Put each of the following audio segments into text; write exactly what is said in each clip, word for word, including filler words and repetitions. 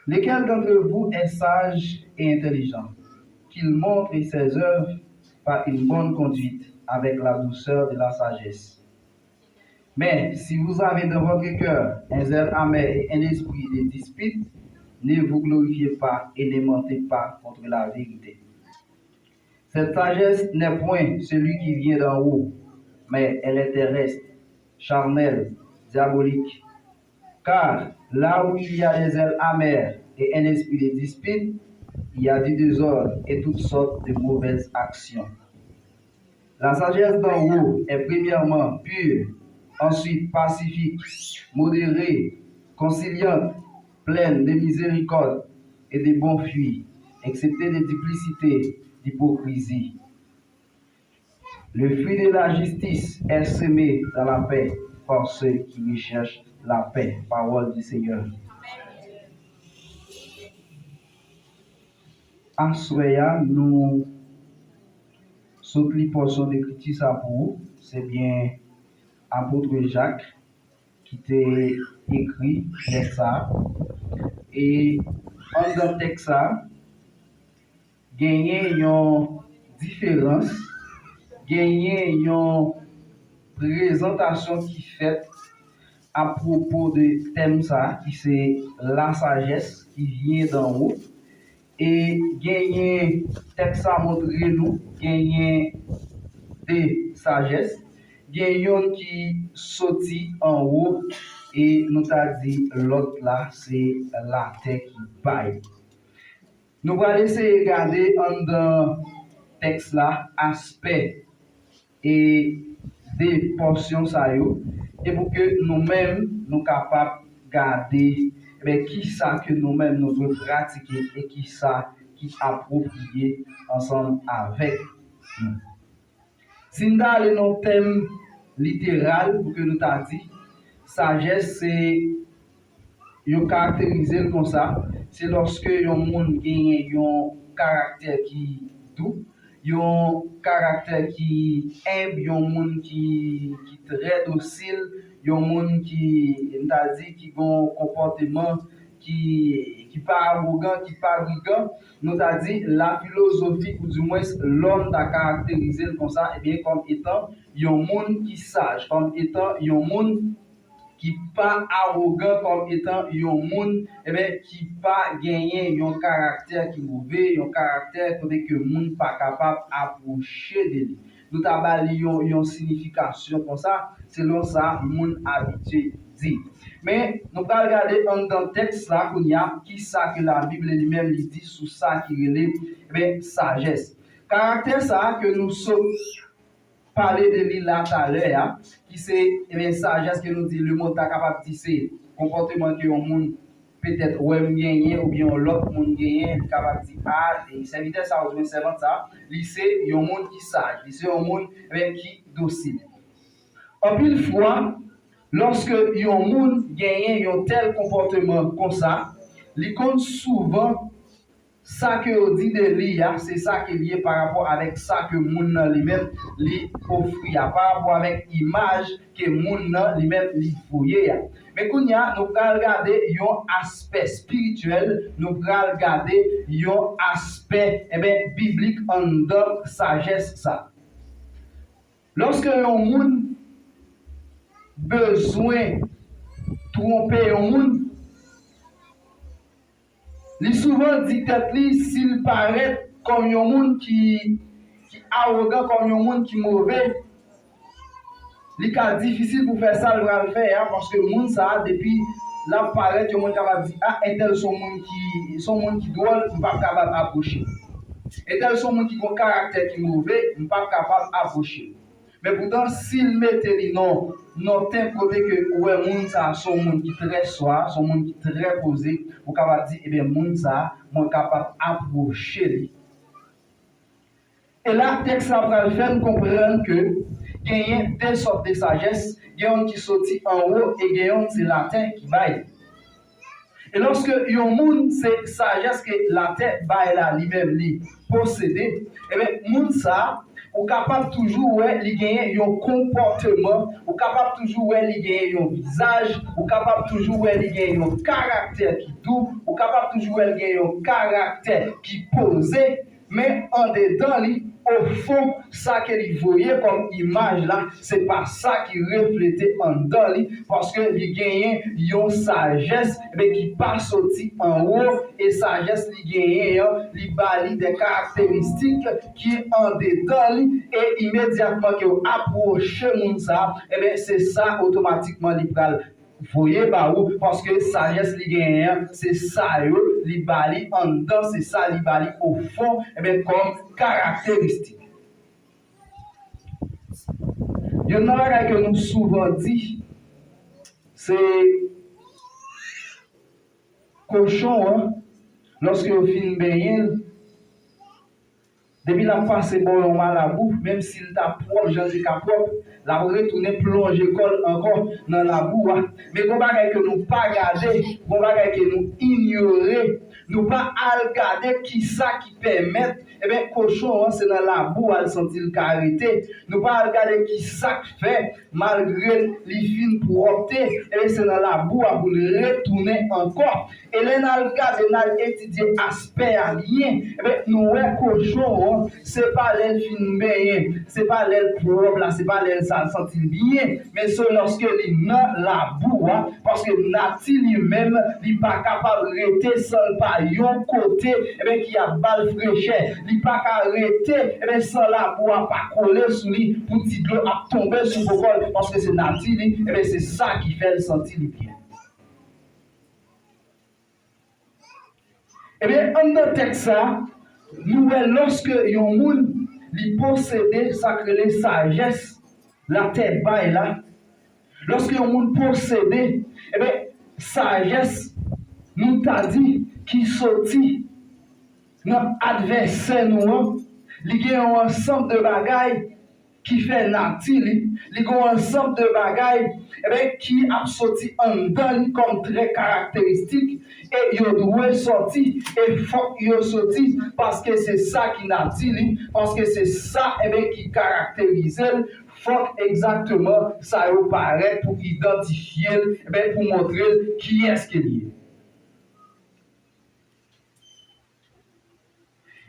Lequel d'entre vous est sage et intelligent, qu'il montre ses œuvres par une bonne conduite avec la douceur de la sagesse. Mais si vous avez dans votre cœur un zèle amer et un esprit de dispute, ne vous glorifiez pas et ne mentez pas contre la vérité. Cette sagesse n'est point celui qui vient d'en haut, mais elle est terrestre, charnelle, diabolique. Car là où il y a des zèles amers et un esprit de dispute, il y a du désordre et toutes sortes de mauvaises actions. La sagesse d'en haut est premièrement pure, ensuite pacifique, modérée, conciliante, pleine de miséricorde et de bons fruits, excepté de duplicité, d'hypocrisie. Le fruit de la justice est semé dans la paix par ceux qui recherchent la paix. Parole du Seigneur. Aswè a, nou sot li pòsyon de ekriti sa pou ou. Se byen apot Jak ki te ekri lèt sa a. E anndan tèks sa a, genyen yon diferans, genyen yon prezantasyon ki fèt apwopo de tèm sa a, ki se la sagesse qui vient d'en haut. E genyen, tèks sa montre nou genyen de sajès. Gen yonn ki soti anwo e nou ta di lòt la se latè ki bay. Nou pral eseye gade anndan tèks la aspè e de pòsyon sa yo, e pou ke nou menm nou kapab gade, ebyen, kisa ke nou menm nou dwe pratike e kisa ki apwopriye ansanm avèk nou. Si n ta ale nan tèm literal, pou ke nou ta di, sajès se yo karakterize l konsa, se lòske yon moun genyen yon karaktè ki dou, yon karaktè ki enb, yon moun ki, ki trè dosil, yon moun ki, m ta di, ki gen yon konpòteman ki, ki pa awogan, ki pa brigan. Nou ta di, lafilozofi, oudimwens, lòm ta karakterize l konsa, ebyen, kòm etan yon moun ki saj, kòm etan yon moun ki pa awogan, kòm etan yon moun, ebyen, ki pa genyen yon karaktè ki move, yon karaktè kote ke moun pa kapab apwoche de li. Nou ta ba li yon, yon siyifikasyon konsa, selon sa moun abitye di. Men, nou pral gade anndan tèks la kounye a, kisa ke Labib li menm li di sou sa ki rele, ebyen, sajès. Karaktè sa a ke nou sot pale de li la talè a, ki se, ebyen, sajès ke nou di lemonn ta kapab di se konpòteman ke yon moun petèt wè m genyen oubyen yon lòt moun genyen, li kapab di, a, e sèvitè sa a oubyen sèvant sa a, li se yon moun ki saj, li se yon moun, ebyen, ki dosil. Anpil fwa, lòske yon moun genyen yon tèl konpòteman konsa, li konn souvan sa ke yo di de li a, se sa ke li ye pa rapò avèk sa ke moun nan li menm li ofri a, pa rapò avèk imaj ke moun nan li menm li voye a. Men kounye a, nou pral gade yon aspè espirityèl, nou pral gade yon aspè, ebyen, biblik anndan sajès sa. Lòske yon moun bezwen twonpe yon moun, li souvan di tèt li, si l parèt kòm yon moun ki, ki awogan, kòm yon moun ki move, li ka difisil pou fè sa l pral fè a, paske moun sa a, depi l ap parèt, yon moun kapab di, a, entèl se yon moun ki, se yon moun ki dwòl, m p ap kapab apwoche. Entèl se yon moun ki gen yon karaktè ki move, m p ap kapab apwoche. Men poutan, si l mete li nan, nan yon ten kote ke ou wè moun sa a se yon moun ki trè swa, se yon moun ki trè poze, ou kapab di, ebyen, moun sa a, mwen kapab apwoche li. E la, tèks la pral fè n konprann ke genyen de sòt de sajès, gen yonn ki soti anwo e gen yonn se latè ki bay. E lòske yon moun se sajès ke latè bay la li menm li posede, ebyen, moun sa a, Ou kapab toujou wè li genyen yon konpòteman, ou kapab toujou wè li genyen yon vizaj, ou kapab toujou wè li genyen yon karaktè ki dou, ou kapab toujou wè li genyen yon karaktè ki poze, men andedan li, ofon, sa ke li voye kòm imaj la, se pa sa ki reflete anndan li, paske li genyen yon sajès, men ki pa soti anwo, e sajès li genyen an, li ba li de karakteristik ki andedan li, e imedyatman ke w apwoche moun sa, ebyen, se sa otomatikman li pral voye ba ou, paske sajès li genyen an, se sa yo, li ba li anndan, se sa li ba li ofon, ebyen, kòm karakteristik. Youn nan bagay ke nou souvan di, se kochon an, lòske yo fin benyen l, depi l ap pase bò yon ma labou, menm si l ta pwòp jan l te ka pwòp, l ap retounen plonje kò l ankò nan labou a. Men gon bagay ke nou pa gade, gon bagay ke nou inyore, nou pa al gade kisa ki pèmèt, ebyen, kochon an se nan labou a l santi l ka rete. Nou pa al gade kisa k fè, malgre li fin pwòpte, ebyen, se nan labou a pou l retounen ankò. E lè n al gade, n al etidye aspè a byen, ebyen, nou wè kochon an, se pa lè l fin benyen, se pa lè l pwòp la, se pa lè l sa santi l byen, men se lòske li nan labou a, paske nati li menm, li pa kapab rete san l pa yon kote, ebyen, ki ap ba l frechè. Li pa ka rete, ebyen, san labou a pa kole sou li, pou ti dlo ap tonbe sou bokò l, paske se nati li, ebyen, se sa ki fè l santi li byen. Ebyen, anndan tèks sa, nou wè lòske yon moun, li posede sa k rele sajès latè bay la, lòske yon moun posede, ebyen, sajès, nou ta di, ki soti nan advèsè nou an, li gen yon ansanm de bagay ki fè nati li, li gen yon ansanm de bagay, ebyen, ki ap soti anndan li kòm trè karakteristik, e yo dwe soti, e fòk yo soti, paske se sa ki nati li, paske se sa, ebyen, ki karakterize l, fòk egzakteman sa yo parèt pou idantifye l, ebyen, pou montre l kiyès ke li ye.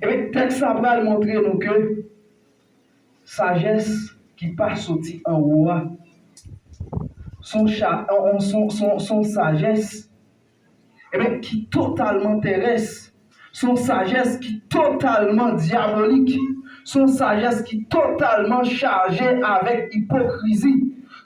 Ebyen, tèks la pral montre nou ke sajès ki pa soti anwo a, s on cha-, on, s on, s on, s on sajès, ebyen, ki totalman terès, s on sajès ki totalman dyabolik, s on sajès ki totalman chaje avèk ipokrizi,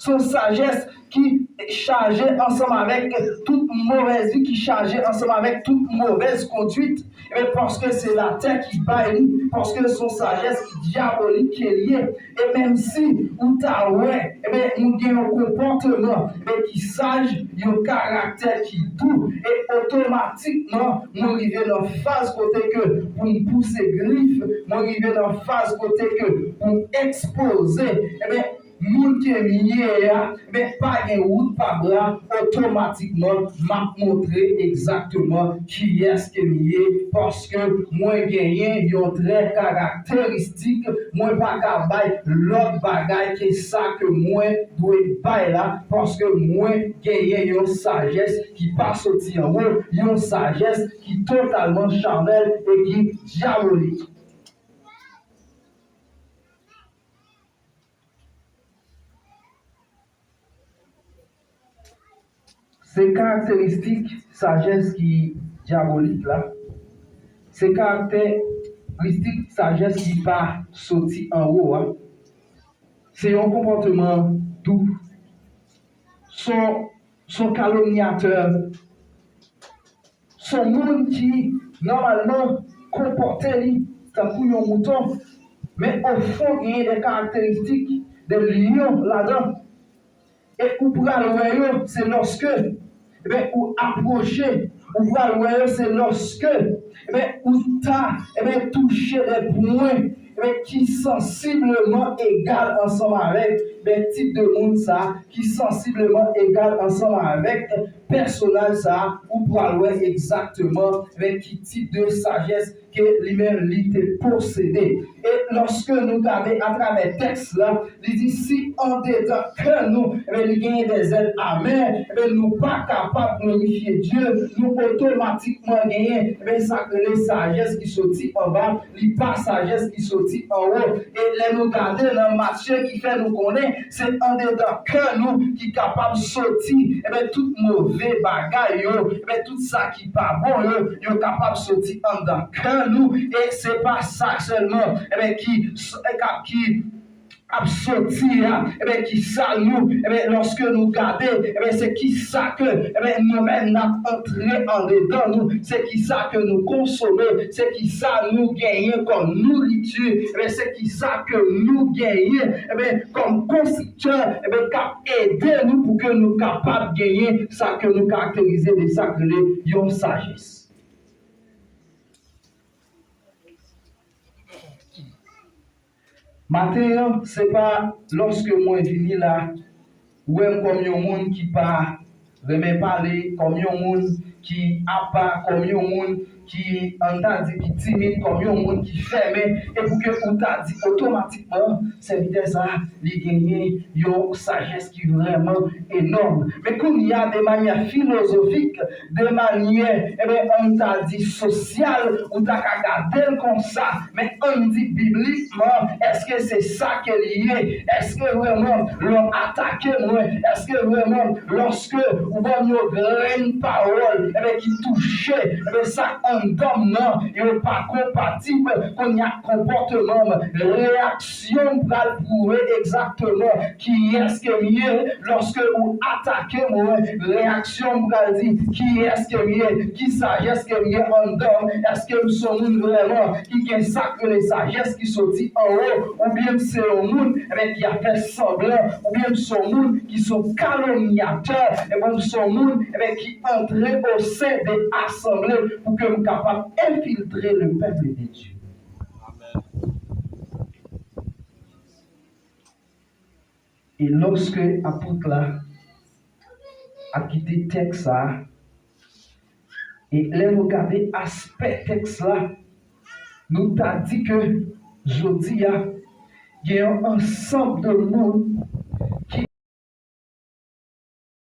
s on sajès ki chaje ansanm avèk tout movèz vi, ki chaje ansanm avèk tout movèz konduit, ebyen, paske se latè ki bay li, paske se yon sajès ki dyabolik ke li ye. E menm si ou ta wè, ebyen, nou gen yon konpòteman, ebyen, ki saj, yon karaktè ki dou, e otomatikman, mwen rive nan faz kote ke pou m pouse grif, mwen rive nan faz kote ke pou m ekspoze, ebyen, moun ke m ye a, men pa gen wout pa bra, otomatikman, m ap montre egzakteman kiyès ke m ye, paske mwen genyen yon trè karakteristik, mwen pa ka bay lòt bagay ke sa ke mwen dwe bay la, paske mwen genyen yon sajès ki pa soti anwo, yon sajès ki totalman chanèl e ki dyabolik. Se karakteristik sajès ki dyabolik la. Se karakteristik sajès ki pa soti anwo a. Se yon konpòteman dou. S on, s on kalomnyatè. S on moun ki, nòmalman, konpòte li tankou yon mouton, men ofon genyen de karakteristik de lyon ladan. E ou pral wè yo, se lòske, ebyen, ou apwoche, ou pral wè yo, se lòske, ebyen, ou ta, ebyen, touche de pwen, ebyen, ki sansibleman egal ansanm avèk Ebyen, tip de moun sa a ki sansibleman egal ansanm avèk pèsonaj sa a, ou pral wè egzakteman, ebyen, ki tip de sajès ke li menm li te posede. E lòske nou gade atravè tèks la, li di si andedan kè nou, ebyen, li genyen dèzèl amè, ebyen, nou pa kapab glorifye Dye, nou otomatikman genyen, ebyen, sa k rele sajès ki soti anba, li pa sajès ki soti anwo. E lè nou gade nan Matye ki fè nou konnen, se andedan kè nou ki kapab soti, ebyen, tout move bagay yo, ebyen, tout sa ki pa bon yo, yo kapab soti anndan kè nou. E se pa sa sèlman, ebyen, ki, ki ap soti a, ebyen, ki sal nou, ebyen, lòske nou gade, ebyen, se ki sa ke, ebyen, nou menm n ap antre andedan nou, se ki sa ke nou konsome, se ki sa nou genyen kòm nouriti, ebyen, se ki sa ke nou genyen, ebyen, kòm konstriktè, ebyen, k ap ede nou pou ke nou kapab genyen sa ke nou karakterize de sa k rele yon sajès. Maten an, se pa lòske mwen vini la, ou wè m kòm yon moun ki pa renmen pale, kòm yon moun ki apa, kòm yon moun ki, ann ta di, ki timid, kòm yon moun ki fèmen, e pou ke ou ta di otomatikman, sèvitè sa a, li genyen yon sajès ki vrèman enòm. Men kounye a, de manyè filozofik, de manyè, ebyen, ann ta di sosyal, ou ta ka gade l konsa, men ann di biblikman, èske se sa ke li ye? Èske vrèman, lè w atake mwen, èske vrèman, lòske ou ban m yon grenn pawòl, ebyen, ki touche, ebyen, sa anndan m nan, yo pa konpatib, kounye a konpòteman m, reyaksyon m pral pwouve egzakteman kiyès ke m ye. Lòske ou atake mwen, reyaksyon m pral di kiyès ke m ye, ki sajès ke m gen anndan m, èske m se yon moun vrèman ki gen sa k rele sajès ki soti anwo, oubyen m se yon moun, ebyen, ki ap fè sanblan, oubyen m se yon moun ki se yon kalomnyatè, ebyen, m se yon moun, ebyen, ki antre o sen de asanble pou ke m kapab enfiltre le peuple de Dieu. E lòske apot la ap kite tèks sa a, e lè nou gade aspè tèks la, nou ta di ke jodi a, gen yon ansanm de moun